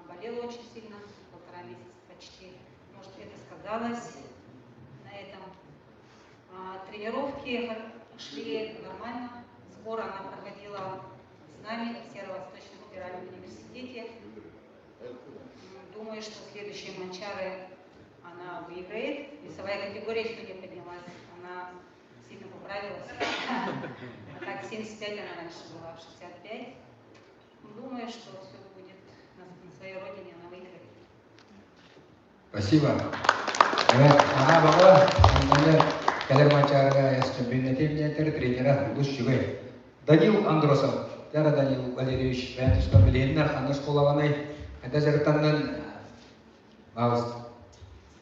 болела очень сильно, полтора месяца почти, может, это сказалось на этом. Тренировки шли нормально, сбор она проходила с нами в Северо-Восточном федеральном университете. Думаю, что следующие Манчары она выиграет. Весовая категория сегодня поднялась, она сильно поправилась. А так 75 она раньше была, в 65. Думаю, что все будет на своей родине, она выиграет. Спасибо. Ана баба, кэлэр Манчаарыга чемпионативнетер тренера Улус Чугай. Данил Андросов, Яра Данил Валерьевич, бэйэн тустан билиһиннэр, ханна школаҕыный, хайда дьарыктаннын, пожалуйста.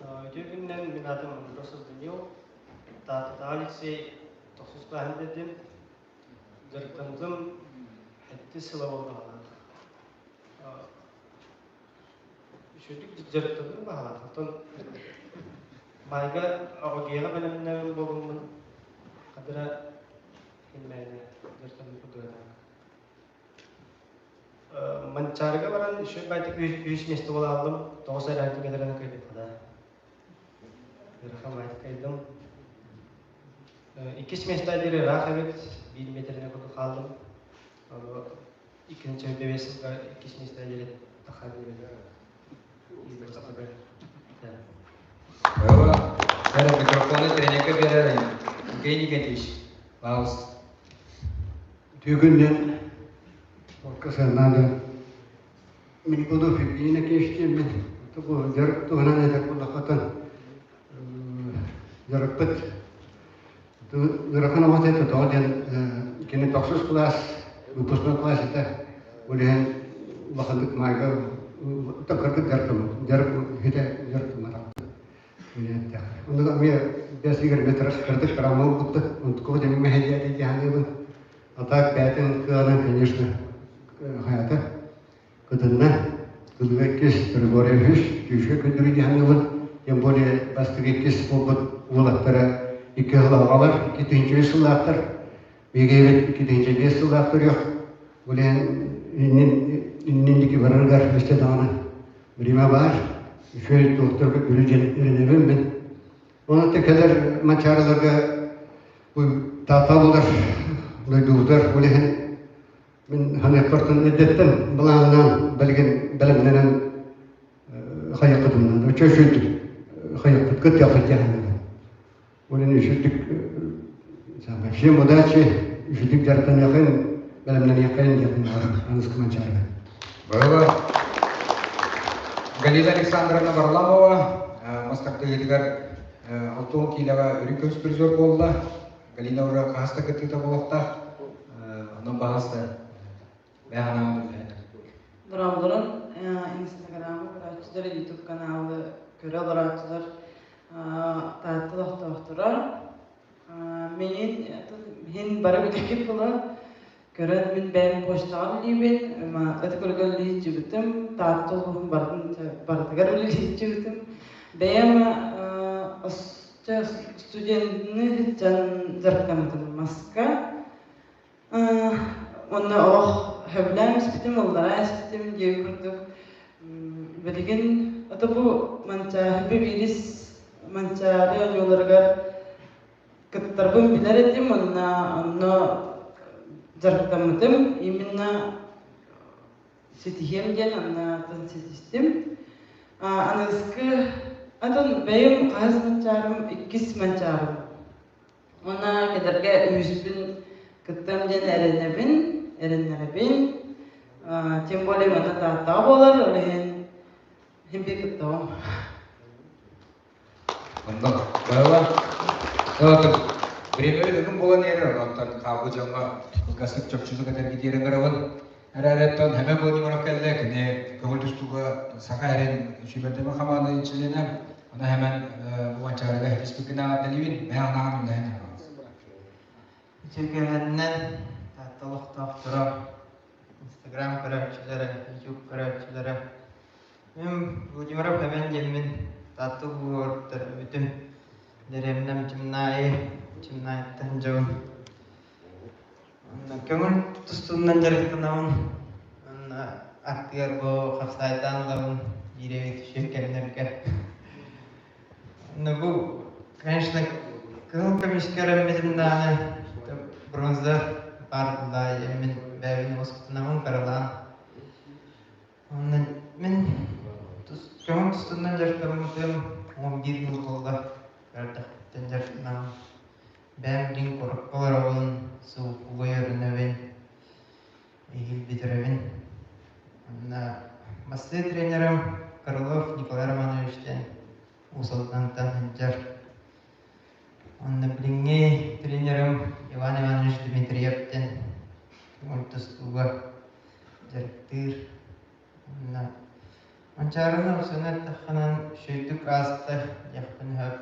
Үтүө күнүнэн мин аатым Андросов Данил. Тааттатааҕы лицей тохсус кылааһын бүтэрдим. Дьарыктаммытым сэттис сыла буоллаҕына. Үчүгүйдүк дьарыктанным баһаалаах. Оттон баайга оҕо бэлэмнээн буолуммун хадыра киммээнэ дьарыктанным курдук Манчаарыга баран үчүгэй байтык үһүс миэстэ буолааллым. Тоҕус айраантык кэлэрэн кыайбыппыта. Ыарахан байтык кыайдым. Иккис миэстэ диэри ыраах эбит. Биир миэтэрэнэн курдук хааллым. Иккинчи бэбиэс сылга иккис миэстэ диэри тахар Микрофону тренерге берер Евгений Никитич. Пожалуйста. Үтүө спортка сыһыаннаан мин буду Евгений Никитич диэммин. Бу дьарык туһунан этэр буоллаххытын дьарыкпыт ыарахан оҕо этэ тоҕо диэн кини тохсус кылаас выпускной класс этэ ол иһин улаханнык маайга кырдык дьарыктаммыт дьарык хитэ дьарыктамматах Онно эмиэ бэс метр кырдык травма ылбыппыт онтукка дэмин мэһэйдээти дии А так бэйэтин кыанан конечно хайата кытынна кылыга иккис Григорий үһүс күүскэ күндүрү дии саныыбын тем более бастакы иккис буолбут уолаттара икки сыл аҕалар икки тыһыынча үс сыллаахтар биһиги икки тыһыынча биэс сыллаах көрүөх ол иһин иннин иннин барарыгар өстө даҕаны время баар үчүгэй туохтарга үлэ диэн эрэнэбин мин Онон кэлэр Манчаарыларга бу таатаалылар дойдубутугар ол иһин мин ханыахпартан эрдэттэн былааннаан билигин бэлэмнэнэн хайыахпытын үчүгэй хайыахпыт кыттыахпыт диэн Ол иһин үчүгдүк всем удачи үчүгдүк дьарыктаныахын бэлэмнэниэххин диэн аныскы Манчаарыга. Браво! Галина Александровна Варламова мастардыгытыгар 60 киилэҕэ үрүҥ көмүс призер буолла. Галина уже хаһыс да кыттыыта буолуохтаах. Онон баҕаста бэйэ үлэһэн. Дорооболорун Инстаграмы көрөөччүлэр, YouTube каналы көрө олорооччулар Таатта олохтоохторо. Мин иһин бары бүтэкит була көрөн мин бэйэм почтаҕа үлэлиибин, ыт көргө үлэлииччибитим, Таатта улууһун барытыгар үлэлииччибитим. Бэйэм студентны сылдьан дьарыктаммытым маска. Уонна олох сөбүлээн испитим, ылларан испитим диэн курдук билигин ото бу Манчаары биирис Манчаары оонньууларыгар кыттарбын билэр этим уонна онно дьарыктаммытым именно ситиһиэм диэн онно ситистим. Аныгыскы атын бэйэм хаһыс манчаарым иккис манчаарым. Уонна кэтэргэ үһүспүн кыттыам диэн эрэнэбин, эрэннэрэбин. Тем более манна Тааттаҕа буолар, ол иһин иһин биир кыттабым. Онно баала Время бүгүн буолан иһэр, онтон хаалбы дьоҥҥо кылгастык чопчулук этэрги диэрин көрөбүн. Эрээреттон Хэмэ Владимиров кэллэ, кини көҥүл тустууга саха эрин сүүмэрдэмэ хамаандатын чилиэнэ. Аны Хэмэн Уончаарыга хитиспиккин ааҕатталыыбын, бэйэ анаан үлэһэн Үтүөкэһэннэн Таатта олохтоохторо, Инстаграм көрөөччүлэрэ, Ютуб көрөөччүлэрэ. Мин Владимиров Хэмэн диэммин Таатта улууһугар төрөөбүтүм. Дэриэбинэм Чымнаайы, Чымнаайыттан дьон. Көҥүл тустуунан дьарыктанабын. Уонна аттыгар бу хапсаайдаан ылабын биир түшүн кэмнэргэ. Ну бу, конечно, кыһыл көмүскэ эрэммитим даҕаны бронза баар буолла мин бэйэбин уоскутунабын кыралаан. Онно мин көҥүл тустуунан дьарыктаммытым 11 жыл буолла. Көрдөхпүттэн дьарыктанабын. Бэйэм дьиҥ курукка олоробун, сууккуга үөрэнэбин, эһиил бүтэрэбин. Онно бастакы тренерим Крылов Николай Романович диэн Уус Алдантан сылдьар. Онно билиҥҥи тренерим Иван Иванович Дмитриев диэн көҥүл тустууга дьарыктыыр. Онно Манчаарыны охсуну эттэххинэн үчүгэйдик ааста диэхпин сөп.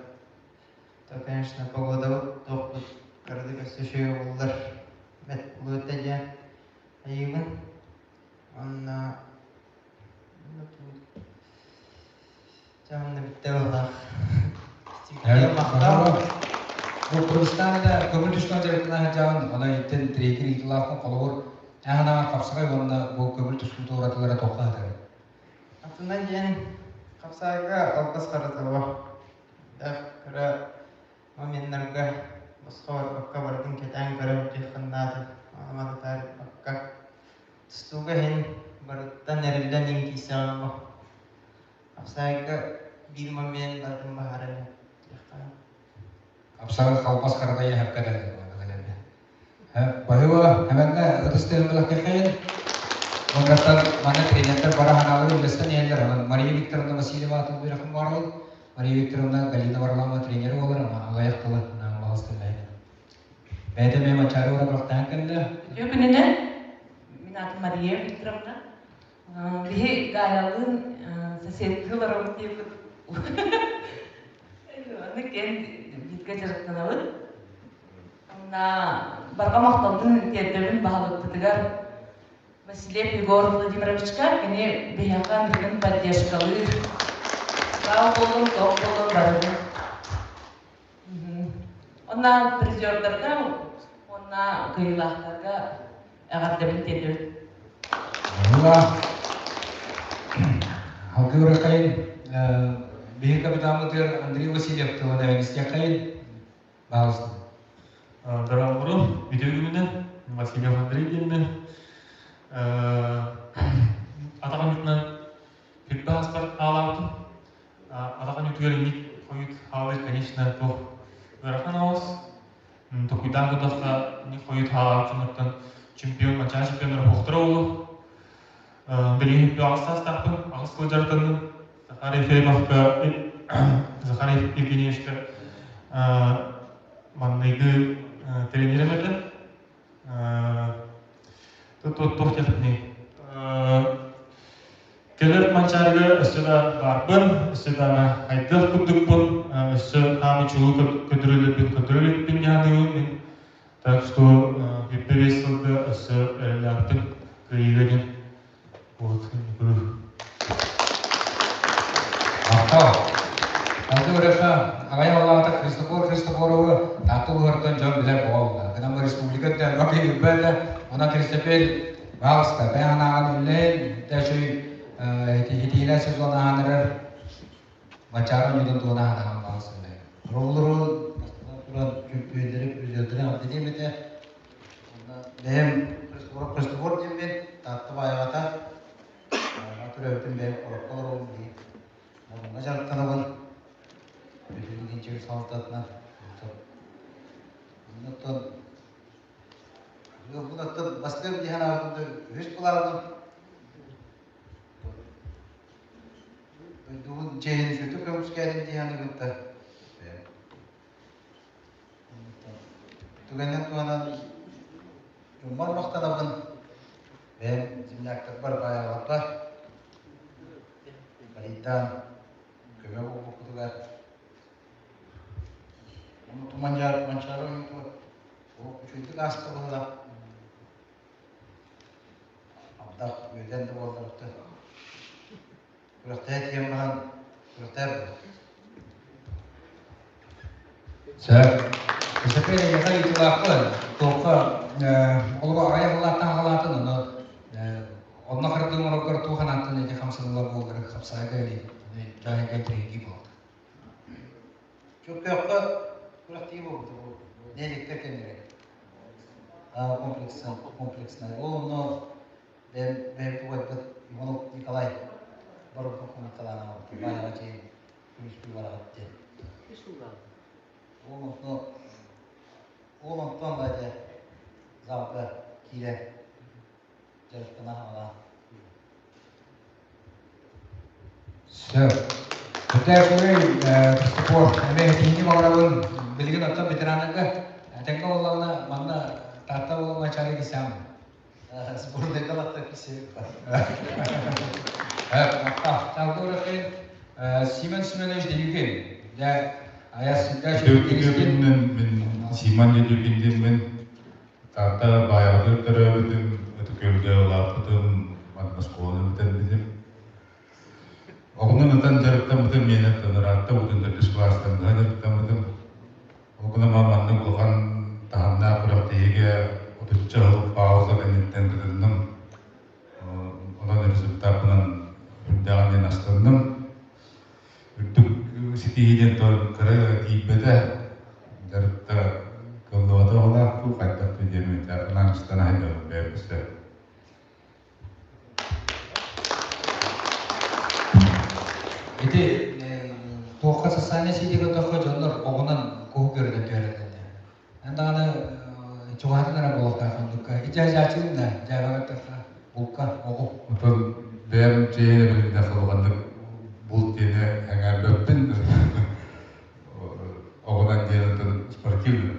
То, конечно, погодабыт туохпут кыратык өссө үчүгэй буоллар бэрт буолуо этэ диэн айыыбын. Уонна дьэ онно бүттэ быһыылаах. Махтал. Бу Кыргызстан да көҥүл тустан дьарыктана сылдьаҕын, онон иттен трекер ыытылаахпын холобур, эн хапсаҕай уонна бу көҥүл тустуу уратылара туохха сытарый? Атынан диэн хапсаҕайга алгыс харатыба. Элбэх кыра моменнарга босхо барбакка барытын кэтээн көрөн диэххин наада. Ону таарыйбакка. Тустууга иһин барыттан эриллэн иҥ киирсэҕин бу. Хапсаайга биир момент барытын баһаран диэххэ. Хапсаҕай халбас харатайа хапка Баһыыба, эмэннэ ытыс тыһын Оннаттан манна тренердэр бара ханаалары үллэстэн иһэллэр. Онон Мария Викторовна Васильева атын үөрэхин баарыл. Мария Викторовна Галина Варламова тренер буолар, аҕыйах тылы балыс тыллайын. Бэйэтэ эмиэ Манчаары ура кэллэ. Үтүө күнүнэн. Мин аатым Мария Викторовна. Биһи Гаялыын соседка олоробут диэбит. Аны кэн бииргэ дьарыктанабыт. Онна барҕа махталбын тиэрдэбин баһылыкпытыгар Васильев Егор Владимировичка кини биһиэхэ бүгүн поддержкалыыр. Баал буолун, тоқ буолун барыбын. Онна призердарга уонна кыайыылаахтарга эҕэрдэбин тиэрдэбин. Алгы Уракайын биһиги капитаммытыгар Андрей Васильев тылын эбэн истиэххэйин. Баалыстын. Дорообору, үтүө күнүнэн Васильев Андрей диэммин. Атаҕын үтүнэн Күрбэ аспар хаалаабытым. Атаҕын үтүгэр инник хойут хаалыы, конечно, туох ыарахан оҕус. Токуйдаан көрдөххө, инник хойут хаалаабыт дьоннортон чемпион, манчаары чемпионнара суохтара буолуо. Билигин 28 саастаахпын, аҕыс сыл дьарыктанным. Захар Ефремовка, Захар Евгеньевичка маҥнайгы тренерим этэ. Туох диэхпиний? Кэлэр Манчаарыга өссө да баарбын, өссө даҕаны хайдах курдукпун, өссө хаамыы чулуу көтүрүлүппүн көтүрүлүппүн дьаһаныыбын мин. Так что 25 сылга өссө эрэллээхтик кыайыыга диэн вот Махтал. Алды Уреха, аҕай аллаата Христофор Христофоровы Таатта улуһартан дьон билэр буолла. Гынан республика тәммәк илбәтә, она Христофер Баҕыста, бэйэҕин ааҕан үллэһин, үтээчүй итиилэ сезон аһанырар Манчаары оонньуутун туһунан аһанаҕын баҕас үллэһин. Роллору бастатан туран чөмпүйүөннэри, призердэри эҕэрдэлиэм этэ. Онно бэйэм Христофор диэммин Таатта Баайаҕата төрөөбүтүм бэйэм куоракка олоробун дии. Онно дьарыктанабын. Бүтүн Гинчевич салалтатынан. Оннуттан Ыалбын бастыам дии санаабытым да үһүс былаабытым. Дойдубун чиэһин үчүгдүк көмүскээтим дии саныыбын да. Түгэнинэн туһанан дьоммор махтанабын. Бэйэм земляктарбар баайаҕаларбар Барийдаан көмө буолбуккутугар Манчаары Манчаары ойуутугар Үчүгэйдик ааста быһыылаах. Ардах үөдэн да буоллар күрэхтэһэ тиийэн баран күрэхтэһэр буолар. Сөп. Өсөпө эйиэхэ ыйытыылаахпын. Туохха олоҕу аҕыйах ыллааттан аҕалаатын, ону онно хардыы оҥороргор туох анааттан ити хамсанылар буоллары хапсаайга или дьаһайга интэриэһиргии буолла. Чөркөөххө күрэхтии буолбута бу нэһилиэктэр кэмнэрэ. Комплекс комплекснай. Ол онно бэйэм бэйэм убайбыт Иванов Николай Боробуков комменталаан аҕалбыта. Баайаҕа дьиэ күнүскүү бараҕыт диэн. Ол онно ол онтон да дьэ залга киирэн дьарыктана хаалаан Сөп. Өтөөкүрүй Христофор, эмиэ этиини баҕарабын. Билигин оттон ветераннарга тэҥҥэ буоллаҕына манна Таатта буолан Манчаары кисэм. Сборныйга латта кисэ. Салгыы Симон Семенович Дедюкин. Дьэ, аяс Үтүөкүнүнэн мин Симон Дедюкин диэммин Таатта Баайаҕатыгар төрөөбүтүм, Ытык-Күөлгэ улааппытым, манна оскуоланы бүтэрбитим. Оҕонон ытан дьарыктаммытым, миэнэ ыраатта бутун төрдүс кылаастан быһа дьарыктаммытым. Ол гынан маннык улахан таһымнаах күрэхтэһиигэ отучча сыл пауза кэнниттэн кытынным. Онон результаппынан үрдээҕин диэн астынным. Үрдүк ситиһии диэн кыра тиийбэтэ, дьарыкта кыллыбата оҕолоох дуу, хайдах дуу диэн анаан аһайдабын бэйэм Ити туохха социальнай сетигэ тоххо дьоннор оҕунан куһу көрүнэн түһэрэллэр. Эн даҕаны чугаһатан эрэ буолуохтаах оннукка. Ити да дьээбэҕэ тахха булка оҕу. Отон бэйэм дьиэ билиннэ холуганнык булт диэни эҥээрбэппин. Оҕунан диэн отон спортивный.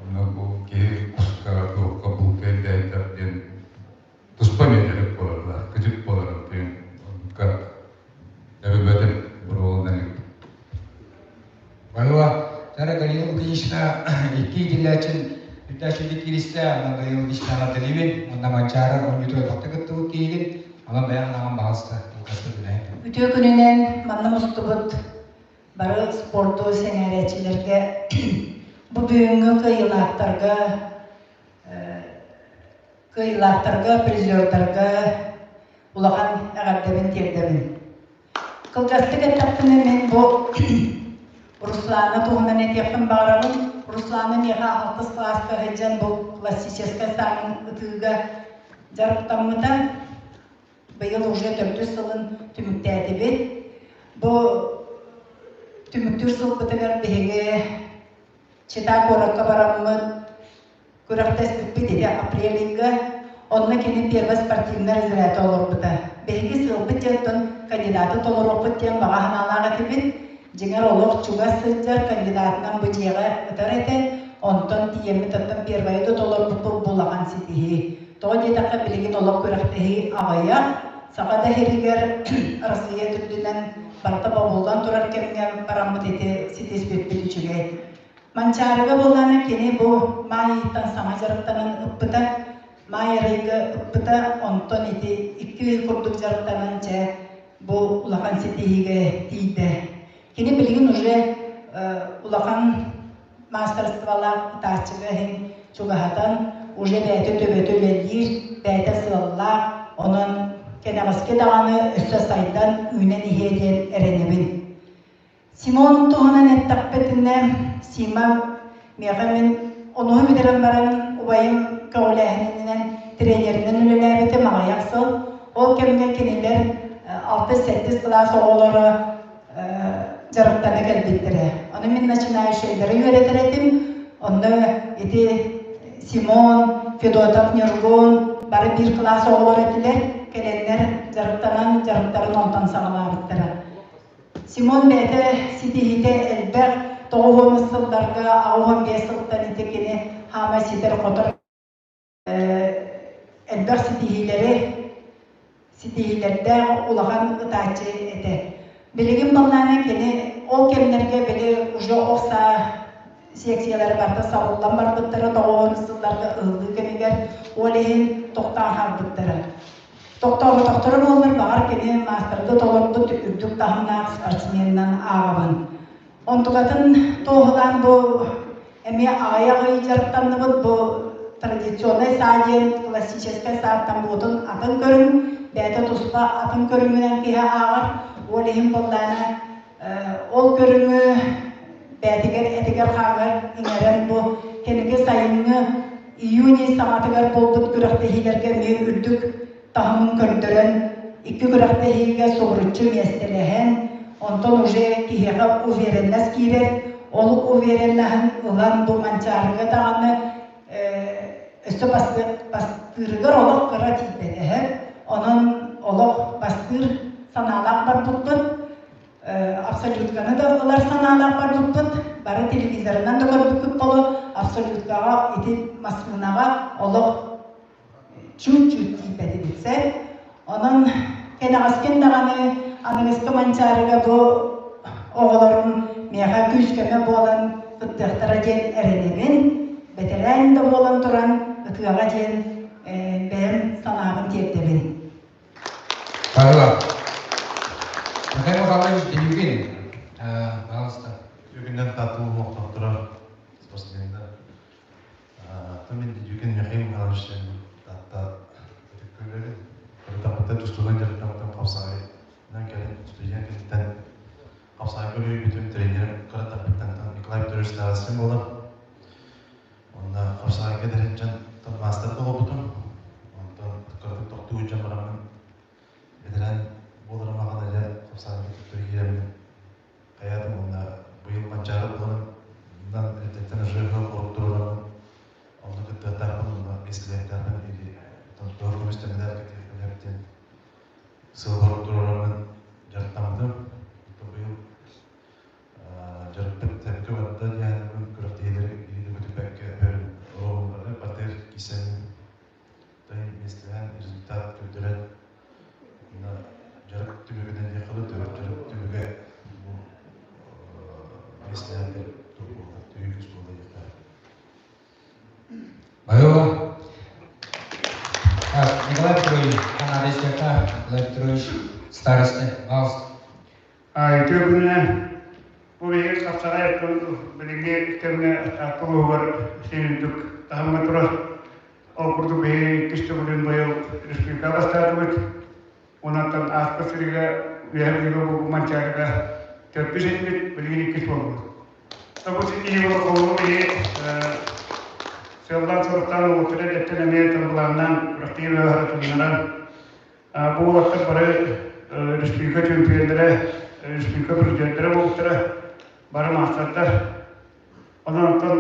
Онно бу киһи куска туохха булка ирдээйдэр диэн туспа миэтэрик буолар, кыдьык буолар диэн оннукка эбибэтим буруоланан Балыа, Тара Галина Лукинична икки итиллээчин үрдээччилик кииристэ, онон Галина Лукиничнаҕа дэлибин, уонна Манчаары оонньуутугар элбэхтик кыттыбыт киһигин, онон бэйэҥ анаҕын баҕаста кылгастык үлэһин. Үтүө күнүнэн манна мустубут бары спорту сэҥээрээччилэргэ бу бүгүҥҥү кыайыылаахтарга кыайыылаахтарга, призердарга улахан эҕэрдэбин тиэрдэбин. Кылгастык эттэхпинэ, мин бу Руслана туһунан этиэхпин баҕарабын. Руслана миэхэ алтыс кылааска сылдьан бу классическай саанын ытыыга дьарыктаммыта. Быйыл уже төрдүс сылын түмүктээтибит. Бу түмүктүүр сылбытыгар биһиги Чита куоракка бараммыт күрэхтэспиппит ити апрель ыйга. Онно кини первый спортивный разряды олорбута. Биһиги сыалбыт диэн кандидаты толоруохпут диэн баҕа санаалаах этибит. Дьиҥэр олох чугас сылдьар кандидатынан бу дьиэҕэ ытар этэ. Онтон тиийэммит оттон первайы да толорбуппут бу улахан ситиһии. Тоҕо диэтэххэ билигин олох күрэхтэһии аҕыйах. Саха да иһигэр Россия үрдүнэн барыта бобуллан турар кэмҥэ бараммыт ити ситиспиппит үчүгэй. Манчаарыга буоллаҕына кини бу маай ыйтан саҥа дьарыктанан ыппыта. Маай арыйга ыппыта, онтон ити 2 ый курдук дьарыктанан дьэ бу улахан ситиһиигэ тиийдэ. Кини билигин уже улахан маастарыстыбалаах ытааччыга иһин чугаһатан, уже бэйэтэ төбөтө үлэлиир, бэйэтэ сыаллаах, онон кэнэҕэски даҕаны өссө сайдан, үүнэн иһиэ диэн эрэнэбин. Симон туһунан эттэхпитинэ, Сима миэхэ мин онуһу бүтэрэн баран убайым көҕүлээһининэн тренеринэн үлэлээбитим аҕыйах сыл. Ол кэмҥэ кинилэр 6-7 кылаас оҕолоро дьарыктана кэлбиттэрэ. Ону мин начинающайдары үөрэтэр этим. Онно ити Симон, Федотов, Ньургун бары биир кылаас оҕолоро этилэр. Кэлэннэр дьарыктанан, дьарыктарын онтон саҕалаабыттара. Симон бэйэтэ ситиһиитэ элбэх, 90 сылларга, 85 сылтан ити кини хаамай ситэр-хотор элбэх ситиһиилэри ситиһиилэрдээх улахан ытааччы этэ. Билигин баллаана кини ол кэмнэргэ били уже ох саа секциялары барыта сабыллан барбыттара 90 сылларга ыһыллыы кэмигэр ол иһин тохтоон хаалбыттара. Тохтооботохторо буоллар баҕар кини маастарга толорбут үрдүк таһымнаах спортсменынан ааҕабын. Онтукатын туоһулаан бу эмиэ аҕыйах ый дьарыктанныбыт бу традиционнай саа диэн классическай сааттан буотун атын көрүҥ, бэйэтэ туспа атын көрүҥүнэн киһи ааҕар. Ол иһин буоллаана ол көрүҥү бэйэтигэр этигэр-хааҥҥар иҥэрэн бу кэнники сайыҥҥы июнь саҥатыгар буолбут күрэхтэһиилэргэ эмиэ үрдүк таһымын көрдөрөн икки күрэхтэһиигэ субуруччу миэстэлэһэн онтон уже киһиэхэ уверенность киирэр ол уверенноһын ылан бу Манчаарыга даҕаны өссө бастыырыгар олох кыра тиийбэтэһэ онон олох бастыыр санаалаах барбыппыт абсолютканы да ылар санаалаах барбыппыт бары телевизорынан да көрбүппүт боло абсолюткаҕа ити массыынаҕа олох чуть-чуть тиийбэтибит сэр онон кэнэҕэскин даҕаны аныгыскы Манчаарыга бу оҕолорум миэхэ күүс-көмө буолан кыттыахтара диэн эрэнэбин бэтэрээн да буолан туран ытыаҕа диэн бэйэм санаабын тиэрдэбин. Павел. Михаил Михайлович Денюгин, пожалуйста. Үгүнэн татуу олохтоохторо спортсменнар. Мен Дедюкин Михаил Михайлович Татта ытык Кырытаппыта тустууга дьарыктаммытым хапсаҕай кэлин студент кэнниттэн хапсаҕайга үлүйбүтүм тренер кыратаппыттан Николай Петрович Старостин буолар. Онно хапсаҕайга дэринчэн маастар толорбутум. Онтон кыратык тохтуу дьон бараммын бэтэрээн буоларым аҕана дьэ хапсаҕайга туттары киирэммин хайаатым уонна быйыл Манчаары буоларынан эрдэттэн уже ыал оруктурураммын онно кыттыахтаахпын уонна миэстэлиэхтээхпин или тонтоор көмүстэн медаль кэтиэхпин диэн сыал оруктурураммын дьарыктаммытым. Быйыл дьарыкпыт сөпкө барда диэн күрэхтэһиилэри илиини көтүппэккэ оруоллары батыр кисэн тайын миэстэлээн результат көрдөрөн дьарык түмүгүнэн диэххэ дылы дьарык түмүгэ бу миэстэлээн төһүү күүс буолла диэххэ. Байова. Николай Петрович, Анализка, Николай Петрович, староста, пожалуйста. Үтүө күнүнэн бу биһиги хапсаҕай билиҥҥи кэмҥэ Таатта улууһугар син үрдүк таһымҥа турар. Ол курдук биһиги иккис төгүлүн быйыл республикаҕа бастаатыбыт. Онон ааспыт сырыыга Үөһээ Бүлүүгэ буолбут Манчаарыга төрдүс этибит, билигин иккис буоллубут. Бу ситиһии буолуох биһиги сыаллаан-соруктаан уолаттары эрдэттэн эмиэ тылбылааннаан күрэхтэһии бөҕө туннаран Бу уолаттар бары республика чөмпүйүөннэрэ, республика президенттэрэ буолбуттара, бары маастардар. Онон оттон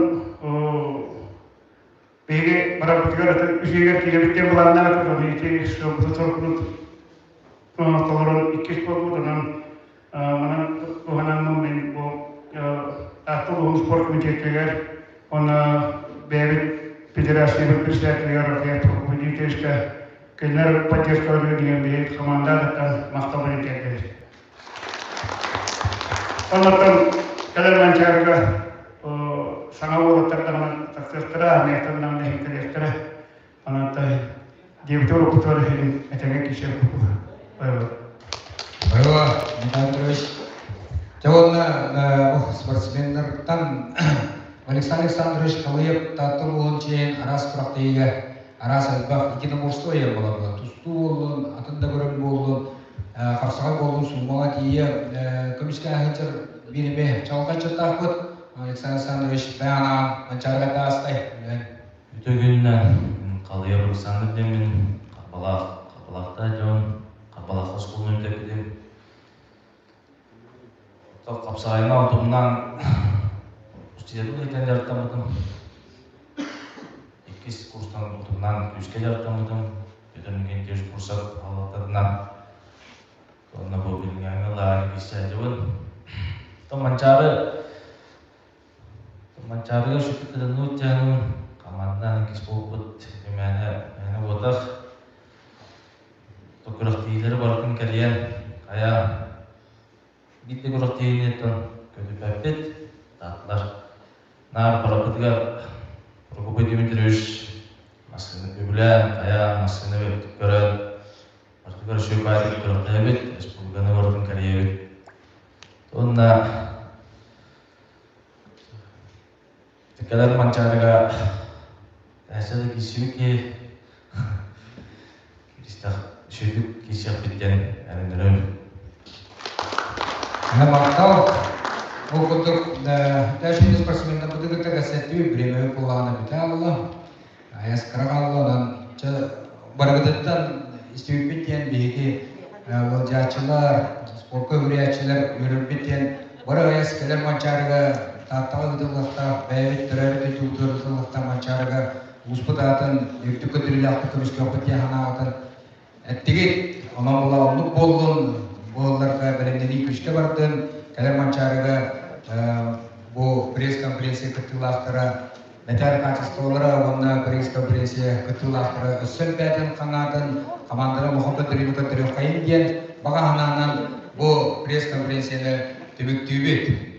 биһиги барарбытыгар атын үсүгэр киирэбит диэн былааннаах этибит, ити сыалбытын-сорукпутун толорон иккис буолбут. Онон манан туһанаммын мин бу Таатта улууһун спорт комитетыгар Онно бэйэбит федерациябыт председателигэр Рафаэль Прокопьевичка кинилэр поддержкаларын диэн биһиги хамаандаттан махталбын тиэрдэбит. Оннортон кэлэр Манчаарыга саҥа уолаттар даҕаны тахсыахтара, миэхтэн даҕаны иһин Онон диэбитэ уруккутугар иһин этэҥҥэ киирсэр курдук. Браво, Николай Петрович. Дьэ уонна спортсменнартан Александр Александрович Халыев Таатта улууһун чиэһин араас күрэхтэһиигэ араас элбэх единоборство буолар. Тустуу буоллун, атын да көрүҥ буоллун, хапсаҕай буоллун, суумаҕа тиийэ көмүскээн сылдьар биир эмиэ чаҕылхай чыттаахпыт. Александр Александрович бэйэҕин Манчаарыга таастай. Үтө күннэ Халыйа Александр диэммин Харбалаах, Харбалаахтаах дьон, Харбалаахха оскуоланы бүтэрбитим. Хапсаайына утумнаан устудьуоннуу иитэн дьарыктаммытым. Иккис курстан утумнаан күүскэ дьарыктаммытым. Петр Никитич курсат аҕалтарынан онно бу билиҥҥээҥҥи лааҕыр киирсээччибин. Оттон Манчаары Манчаарыга сүппүт кытынныбыт дьаһанын хамаандаан иккис буолбут мээнэ мээнэ буотах күрэхтэһиилэри барытын кэрийэн хайа биир да күрэхтэһиини оттон көтүппэппит таатталар наар барыбытыгар Прокопий Дмитриевич массыына үбүлээн хайа массыына көрөн барытыгар үчүгэй баайдык күрэхтэһэбит республиканы барытын кэрийэбит уонна Кэлэр Манчаарыга эсэ да киирсибит киһи кииристэх үчүгэйдик киирсиэхпит диэн эрэнэрим. Махтал. Ол курдук, дальше спортсменнарбыты кытта кэпсэттибит, бириэмэбит буоллаҕына бүтэ хаалла. Айас кыра хаалла, онон барыгытыттан истибиппит диэн биһиги ыалдьааччылар, спорка үөрүйээччилэр үөрэрбит диэн бары айас кэлэр Манчаарыга Тааттаҕа ыытыллыахтаах, бэйэбит төрөөбүт дойдубутугар ыытыллыахтаах Манчаарыга улууспут аатын үрдүк көтүрүүлээхтик көмүскүөхпүт диэн санааҕытын эттигит. Онон була оннук буоллун, буолларга бэлэмнэнии күүскэ бардын. Кэлэр Манчаарыга бу пресс-конференция кыттыылаахтара Мэтээл хаачыстыбалара уонна пресс-конференция кыттыылаахтара өссө элбээтин хаҥаатын, хамаанданы улахан көрдөрүүнү көрдөрүөххэйин диэн баҕа санаанан бу пресс-конференцияны түмүктүүбүт.